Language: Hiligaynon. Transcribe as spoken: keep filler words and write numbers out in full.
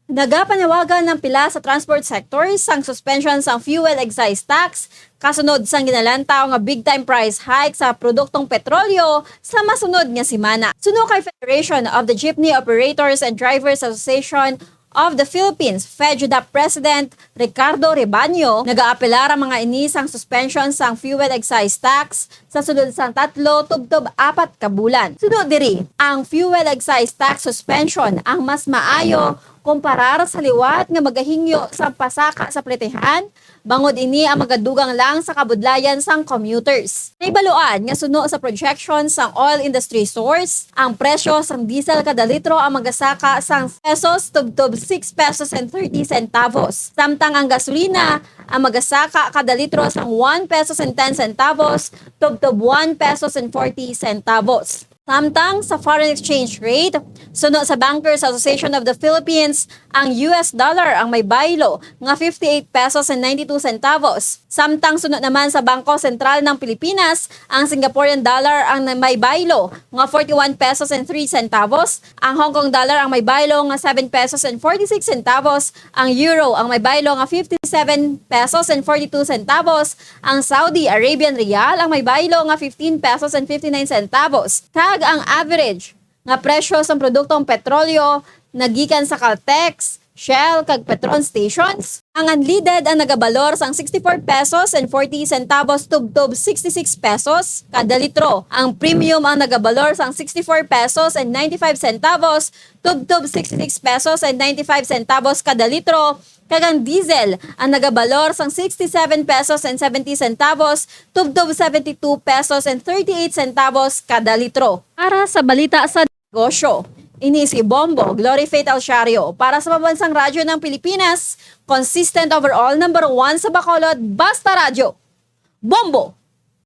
Nagapanawagan ang pila sa transport sectors sang suspension sang fuel excise tax kasunod sang ginalantaw nga big-time price hike sa produktong petrolyo sa masunod nga semana. Suno kay Federation of the Jeepney Operators and Drivers Association of the Philippines, FEJUDAP President Ricardo Rebaño, nagaapelar ang mga ini sang suspension sang fuel excise tax sa sulod sang tatlo tubtob apat ka bulan. Suno diri, ang fuel excise tax suspension ang mas maayo kumparar sa liwat nga magahingyo sa pasaka sa plitihan, bangod ini ang magadugang lang sa kabudlayan sang commuters. Nahibaluan nga suno sa projection sang oil industry source, ang presyo sang diesel kada litro ang magasaka sang pesos tubtob six pesos and thirty centavos, samtang ang gasolina ang magasaka kada litro sang one pesos and ten centavos tubtob one pesos and forty centavos. Samtang sa foreign exchange rate, suno sa Bankers Association of the Philippines, ang U S dollar ang may baylo nga fifty-eight pesos and ninety-two centavos. Samtang suno naman sa Bangko Sentral ng Pilipinas, ang Singaporean dollar ang na-, may baylo nga forty-one pesos and three centavos, ang Hong Kong dollar ang may baylo nga seven pesos and forty-six centavos, ang euro ang may baylo nga fifty-seven pesos and forty-two centavos, ang Saudi Arabian riyal ang may baylo nga fifteen pesos and fifty-nine centavos, kag ang average nga presyo sang produktong petrolyo nagikan sa Caltex, Shell, kag Petron stations. Ang unleaded ang nagabalor sang sixty-four pesos and forty centavos tubtob sixty-six pesos kada litro. Ang premium ang nagabalor sang sixty-four pesos and ninety-five centavos tubtob sixty-six pesos and ninety-five centavos kada litro, kag ang diesel ang nagabalor sang sixty-seven pesos and seventy centavos tubtob seventy-two pesos and thirty-eight centavos kada litro. Para sa balita sa negosyo, ini si Bombo Glory Faith Alciario para sa Pambansang Radyo ng Pilipinas, consistent overall, number one sa Bacolod, Basta Radyo. Bombo!